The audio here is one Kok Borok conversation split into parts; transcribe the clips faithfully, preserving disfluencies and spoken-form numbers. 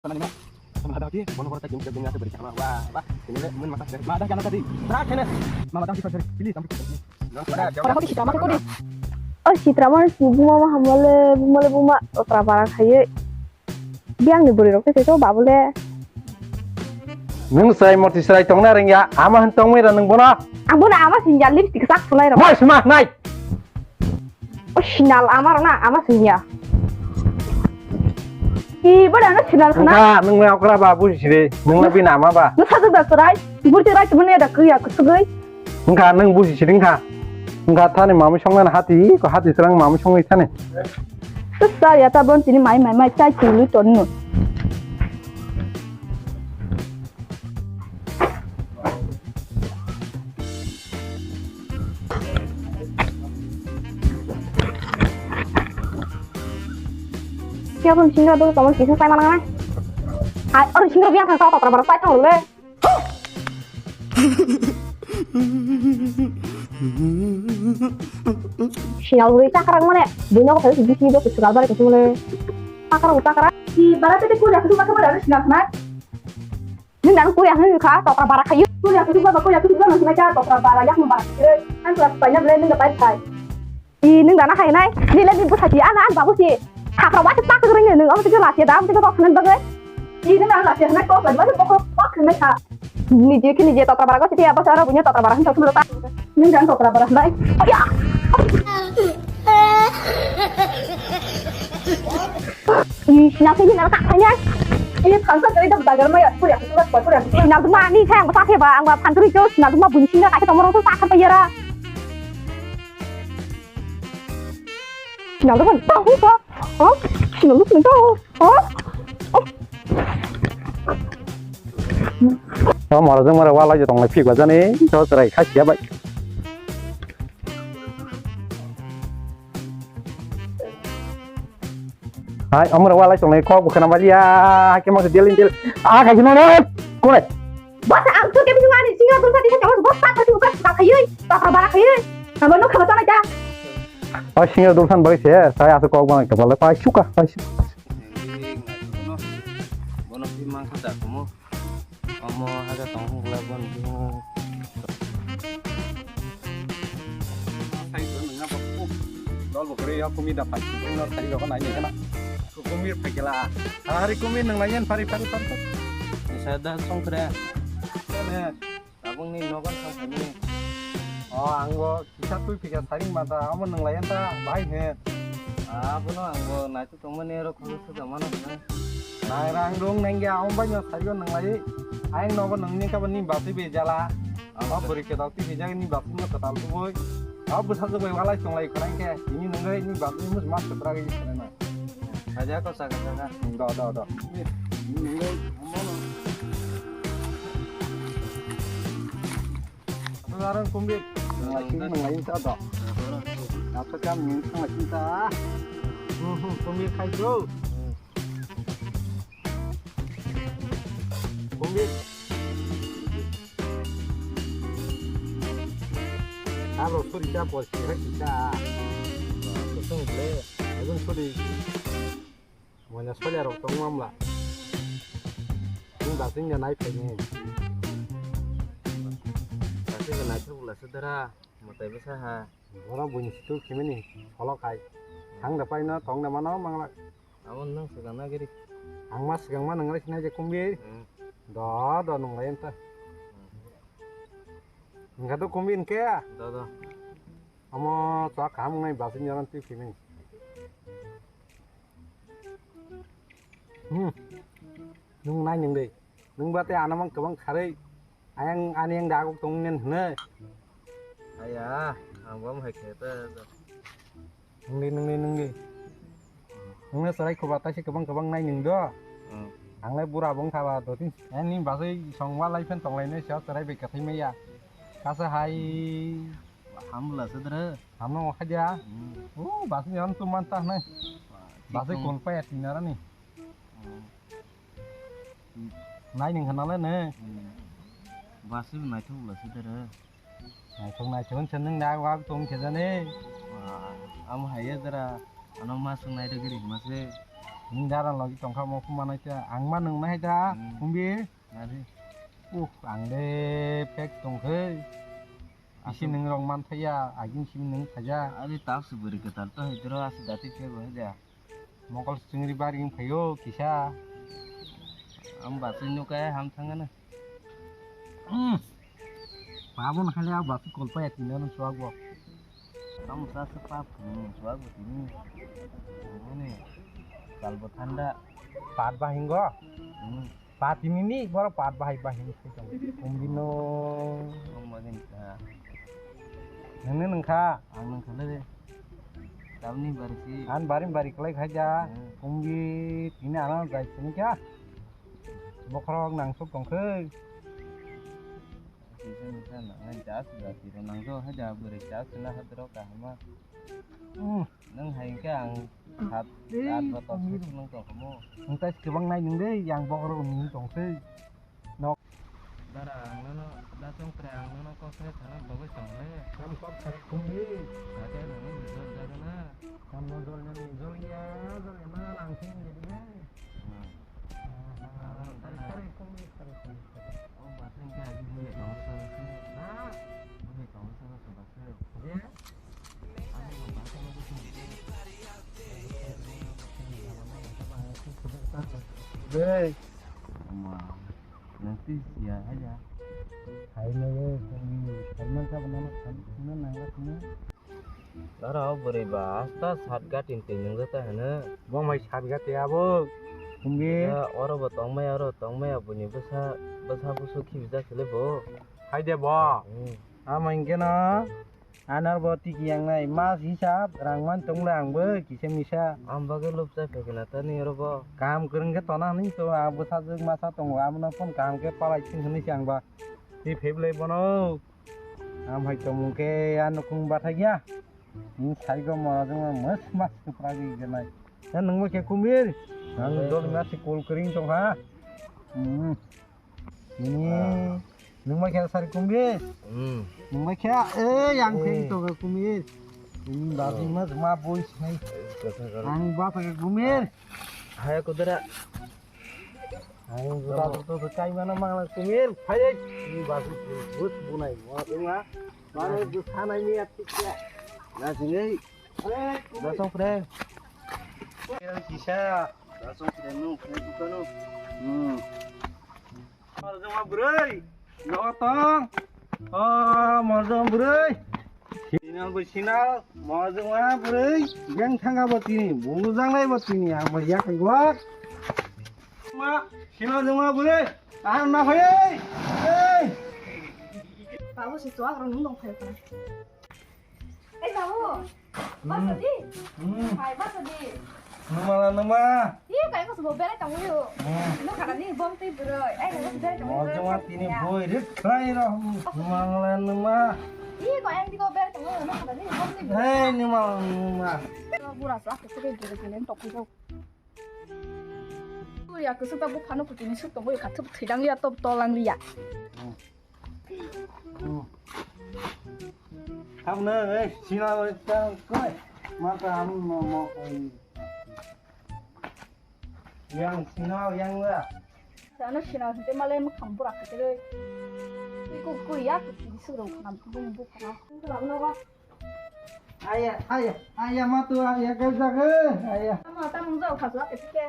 Mana ni ma? Sama ada ki? Bono koro ta jeng jeng ate beri sama. Wah, wah. Ini le mun mata dari. Ma ada kana tadi? Terakhir nih. Mama tadi sorry. Pilih sampai. Ora hoti sitra ma kodi. O sitra ma si buma ma hamale bumale buma otra bara khaye. Biang ni buri rok te to babule. Nung sai morti sai tongna rengya ama han tongmai ra nung bono. Ang bono ama sinja lipstick sak sulai rok. Mas ma nai. O sinal ama rok na ama sinja. I boda no sinal khana. Nung okra ba buji sire nung na bina ama ba. No sajak da surai. Burti rai tumne da kuya kusugui. Wngkha nwng buji sidi wngkha. Wngkha thani mamwi songnani hati, ko hati swrang mamwi songwi thani. Tei cha ya ta bon tini mai mai mai chai chilwi tonno. Kya bon singa do tamo kisa sai mana nai? Ai, oro singa biang kha sa ta para para sai thang le. Sinal buri chakra mane, bino ko bisi do kuchukal bare kuchuk mane. Chakra chakra. Si bara te kuya kuchuk ba khamara sinal khna. Nung dan kuya hnu kha, tokra bara khayu. Kuya kuchuk ba kuya kuchuk ba nang khna cha tokra bara yak bara. An kla paina ble nung da pai phai. I nung dana khainai, nile ni bwsa si ana an babu si. Khakra wa tak tak ring nung, omo tigi lasi da, omo tigi kok khanan bagai. I nung dana lasi khanai kok lasi kok kok khanai kha. Ni je kini je totra bara go siti apa sara punya totra bara hantar sumber ta. Nung dan totra bara nai. Ya. I na sini na tak khainai. I khansa kari da bagar maya, pura pura pura. Na ma ni kha ang sa ke ba, ang ba panturi jo, na ma bunsi na ka ke tomorong tu tak kha yara. Sinal dukhan tau, ha? Ha? Sinal dukhan tau, ha? O mora jwng mora wala je tonglai phik bajani, to chwrai kha siya bai. Hai, amra wala tonglai kok bukhana baliya, hai ke ma delin del. Ah, khai no no. Kore. Bos ang tu ke bising ani singa dulsa dikha kamu bos tak kasi buka tak khayu, tak bara khayu. Kamu no khaba sana ja. Oh, singa dulsan bagi se, saya asuk kok bang kepala pai suka, pai suka. Bono pi mang kha da komo. Omo haja tong hung kula bon bihung. Sai to nang ba. Dol bo kre ya kumi da pai. Nor sai ro nai ne kana. Kumir phai kela. Hari kumir nang layan pari pari pari. Sa da song kre. Ne. Abang ni nogon song kre. Oh, ang bo kisa tui phika saring mata. Amo nang layan ta bai he. Ah, bono ang bo nai Tongmani aro khoroksa jamano hwnwi. Nairang rung nengya, omo baino sario nanglai. Ayang nogo nangni kabo ni batwi be jala. Abo bwrwi kwtal twi hwijak ni batwi no kwtal tubui. Abo bwsajwk bai walai chonglai khwrang khe, tini nungwi ni batwi mus mas kwtrak wi khwrang na. Saja ko saka saka. Do, do, do. Aro kumbit. Nanglai sini nanglai insa do. Nasa kam ni nanglai insa. Kumbit khai bro. Kumbit. Aro suri cha por si hai cha. Kusung le. Agun suri. Manya solia rok tong mamla. Ni basing ya nai phai ni. Basing ya nai thuk la sedera. Matai besa ha. Bora buini situ kimini. Solo kai. Thang da pai no tong da mano mangla. Amo nang swkang na giri. Ang ma swkang ma nang rai sinai je kumbi. Hmm. Do do nung lai enta. Hmm. Engka do kumbi engke. Do do. Amo chwla kaham wngnai basing jalan twi phimani. Hmm. Nung nai nung dei. Nung ba tei ano mang kwbang kharwi. Ayang ani yang dagok tong nen hwnwi. Aya, ang bo hai khe ta. Nungdi, nungdi, nungdi. Nungni chwrai khoba taisi kwbang kwbang nai nung do. Hmm. Ang lai bura bung thaba do tin. Ani basai song wa lai phen tong lai nai sa chwrai bai kathai maya. Kasa hai. Hamla sedra. Hamno khaja. Hmm. Oh, basai yang tu mantah nai. Basai kon pa ya tinara ni. Hmm. Nai ning khana le ne. Hmm. Basai naithok la sedra. Naithok naithok se nung na wa tong khe jani. Wah, amo hai ya dara. Ano ma sung nai degri ma se. Nini dara logi tongkha mo khuma nai ta. Ang ma nung nai da. Hmm. Khumbi. Nari. Uh, ang de pek tongkhe. Isi nung rong man thaya, agin simi nung thaja. Ari tak su buri ketal to hidro asi dati pek bo haja. Mokol singri bari wng phaio kisa. Ang basui nukha ham thangana. Hmm. Pabon hale a basui kolpaya tinano suagbo. Kamu sasa pap, hmm, suagbo tini. Ini. Kalbo thanda. Pat bahingo. Hmm. Pat ini ni, borok pat bahai bahai ni swijak. Kumbino. Kumbino. Nini nungkha? Ang nungkha le. Tamni bari si. An bari bari klai khaja. Hmm. Kumbi tini ano jai sini kya? Bokhorok nangsuk tongkhe. Kisa nungkha na, ang jas jati ro nangjo haja bwrwi jas na hadro kahama. Hmm. Nung hai khe ang sat, ui, rat ba tok ui. Sik nung tong kamo. Nung tai kwbang nai nung de, yang bokhorok nung tong se. Nok. Dara ang nono, da chong pre ang nono kok sai thana bagwi tong le. Kam kok sai khumbi. Kate nang ni jol jaga na. Kam no jol jani jol ya, jol ya ma lang sing jadi ya. Hmm. Ah, ah, ah, sari, sari khumbi, sari khumbi. Oh, bathroom ke agi bule kau sa. Ha? Bule kau sa sa bathroom. Iya. Hei. Ama, nanti sia aja. Hai na ye, hai na ka bana na kan na nang la kan. Aro bwrwi ba asta sat gatin twi nungjakha hwnwi. Bo mai sat gati abo. Khumbi. Ya, oro bo tongmaya, oro tongmaya, buini bwsa, bwsa busu khibijak se le bo. Hai de bo. Hmm. Ama hinkhe no. Anarbo tiki yang nai mas hisab rang man tong le ang bo kisa misa. Ang bagwi lupsa phekna tani oro bo. Kaham kwrwng khe tona hwnwi to ang bwsajwk masa tongo, abono phone kaham khe palai sing hwnwi se ang ba. Twi phep lai bono. Ang hai tongmung khe a nukhung bathai ya. Ni saigo mora jongma mas mas kwpra gwi gwnai. Ya nungbo khe kumir. Ang dol mas kol kwrwng tong ha. Hmm. Ini nungbai khe sari kumir. Hmm. Nungbai khe, eh, yang khe to kumir. Ini babi mas ma boy sinai. Ang ba khe kumir. Hai kudara. Ang ba to to kai mana mangla kumir. Hai. Ini babi bus bunai. Wa tunga. Mana bus hanai ni atik ya. Na sini. Dasong friend. Kisa. Dasong friend nu, friend bukan nu. Hmm. Morjongma bwrwi, nogo tong. O, morjongma bwrwi. Sinal bai sinal, morjongma bwrwi. Yang thanga bo tini, bujang lai bo tini, ang bai yak yak. Ma, sinal jongma bwrwi. Ah, na phai. Ei. Babu si tuak rong nung dong phai kana. Ei, babu. Basa di. Hmm. Hai, basa di. Numa la numa. Iya, kayak aku sebuah berai tong uyu. Hmm. Lu kata ni bom ti bro. Eh, kayak aku berai tong uyu. Mojong tini boy rit try roh. Numa la numa. Iya, kok yang di kau berai tong uyu. Lu kata ni bom ti bro. Hei, numa la numa. Bura sa aku suka gila-gilain tok uyu. Uyu, aku suka bu phano putini suk tong uyu, katu thidang liya, top tolang liya. Hmm. Hamne, eh, sina wai ta koi. Mata ham mo mo koi. Yang sina yang la. Sana sina hinte malai mo kham pura khate. Iko koi ya, iko suro kham bu bu khana. Lamno ba. Aya, aya, aya, matu, aya, kau jaga, aya. Tamo, tamo, jauh, kasih, eh, pike.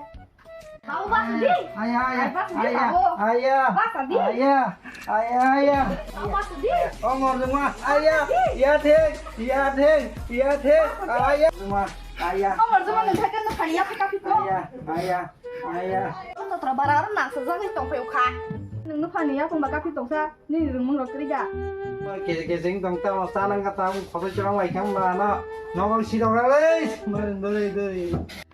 Tahu, Pak Sudi? Aya, aya, aya, Pak Sudi, aya, tahu. Aya, Pak Sudi? Aya, aya, aya. Tahu, Pak Sudi? Oh, ngor jengma, aya, ya, theng, ya, theng, ya, theng, aya. Jengma, aya. Oh, ngor jengma, nung thakkan, nung thani, ya, pika, pika. Aya, aya, aya. Kau tak terbarar, nak, sejak ni tong, peuka. Nung, nung thani, ya, tong, baka, pika, tong, sa. Nini rwngmung rok kwrwi da? Kese kese wng tong tamo, cha nang kha tamo, khosoi chwrang lai khe wng ba ano. Nokol si rok ralai, mari dori dori.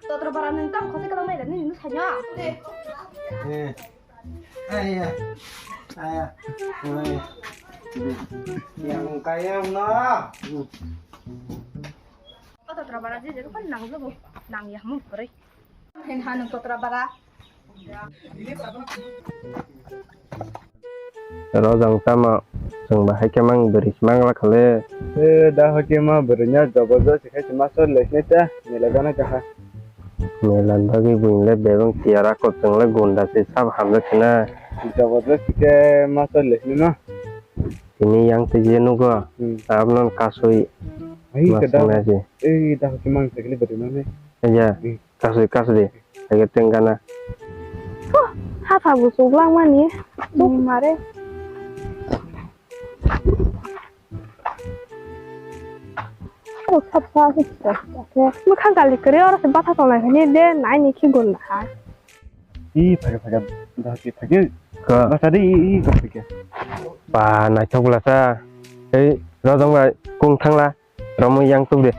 Totro bara nwng tamo khosoi kwlangmai da nini nwng saino? Eh. Aya. Aya. Oi. Yang kaya wng no. O totro bara je je ko nang jogo. Nang ya mung kwrwi. Hen ha nwng totro bara. Rojang tamo chwng bahai khe mang bwrwi se mang lakha le. E da hokhe ma bwrwi no jobo jo se khai se ma sor lai sini ta nila gana kaha. Melan bagwi buingle bebang tiyara kochwng le gunda se sab hamjak khna. Jabardast khe ma chole hino. Tini yang twi je nugo. Hmm. Abnon kasui. Ai, ma kada. Sungna je. Ei, da ki mang se kli bari mane. Ya. Hmm. Kasui kasui de. Age tengana. Huh, ha kha bu chuk lang mani. Chuk mare. Mwkhang kali kwrwi oro se batha tonglai hwnwi de naini khe gunda hai. I phage phage da ki phage. Ka. Basa de i i ka phage. Ba naithok bwlasa. Ei rojong bai kung thangla. Romwi yang tuk de.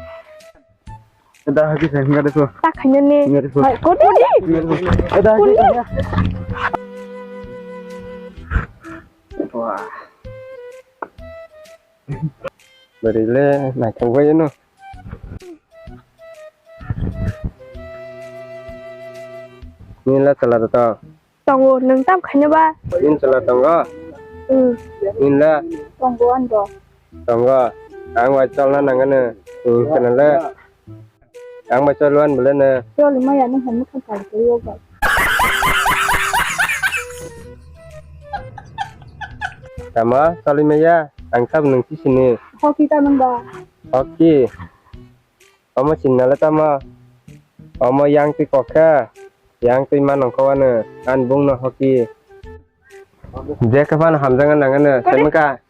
Da hagi sai hinga de so. Ta khaina ne. Hinga de so. Hai, kodi. Hinga de so. Da hagi. Kuli. Wah. Bari le naithok bai no. Nila chala da to. Tongo, nwng tam khaina ba? Nini chwla tongo? Hmm. Nini la? Tongo, ano. Tongo. Ang bai cholna nangano. Hmm, kana le? Ang bai cholwan bole no. Choli maya, nwng hwn mwkhang kali kwrwi o ba. Tamo, choli maya? Ang sab nwng sisini. Hoki ta nwng ba? Hoki. Omo sinna le tamo? Omo yang twi kok kha, yang twi ma nongkho ano, ani bung no hoki. Je khe phano hamjakna nangano, saimaka.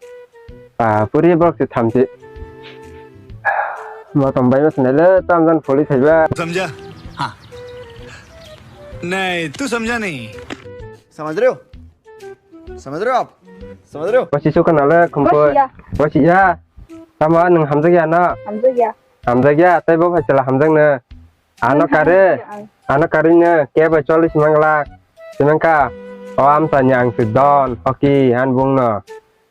Pa, puri borok se thamchi. Motom bai ma sinai le, tamjan pholi thaiba. समझा? हाँ। नहीं, तू समझा नहीं। समझ रहे हो? समझ रहे हो आप? समझ रहे हो? Wasi suka nale, kumpul. Wasi ya. Wasi ya. Tamo nwng hamjakya no? Hamjakya. Hamjakya, tei bo phaisala hamjakno. Ano kare, ano kare no kebo chollish manglak. Simangka, o amsani ang si don, hoki, han bung no.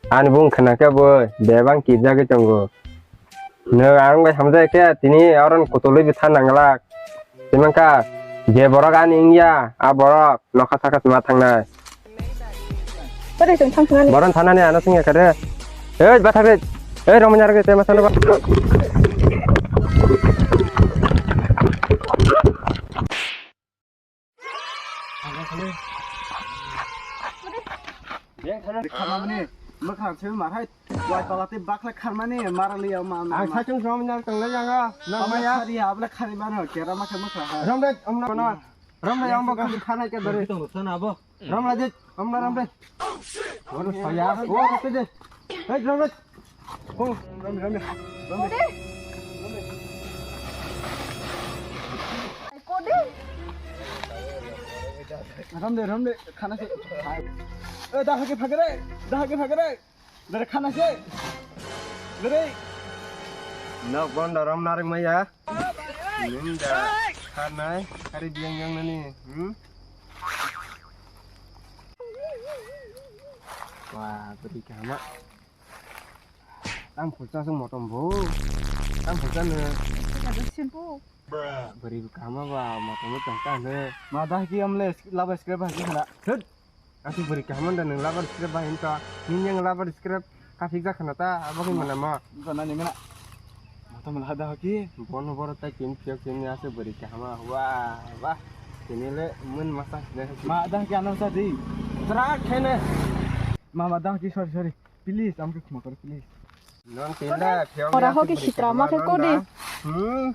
Ani bung khna khe bo bebang kijagwi tongo. No ang bai hamjak khe tini oron kutulwi bwtha nanglak. Simangka, je borok ani wngya, a borok nokha saka sima thangnai. Bari chwng thang thang ani. Boron thanani ano singya kare. Ei, bathak de. Ei, romanya rok de, tema sano ba. Beng thana khamani, mwkhang se ma hai. Wai pala te bakla kharmani, mara liya ma, ma, ang ma. Sachung romanya tong le janga. Abla khari, abla khari mano, kera ma khe mwkhang ha. Rom de, omna no. Rom de, omba khari khanai ke dare. Tong sana abo. Rom de, omna rom de. Oro saya, oro te de. Hey, rom de. Kung, rom, rom, rom. Rom de, rom de, khana se. Eh, da hake phagre, da hake phagre. Dere khana se. Dere. Nok bondo rom narik maya. Ninda khanai, kari biang yang nani. Hmm? Wah, beri kama. Tam pulsa sung motom bo. Tam pulsa ne. Ada simpu. Beri kama ba motom tang ta ne. Madah ki amle laba scrap ha ki hala. Hut. Asuk beri kama da nang laba scrap ba hinta. Nin yang laba scrap ka fik ja khana ta abo ki mana ma. Gana ni mana. Motom lada ki. Bono boro ta kin pio kin ya asuk beri kama. Wah, wah. Kini le mun masa ne. Ma dah ki ano sa di. Tra khene. Ma ma dah ki sorry sorry. Please, amke khuma kor, please. Non tila, phiya ora hoki sitra ma khe kodi. Hmm.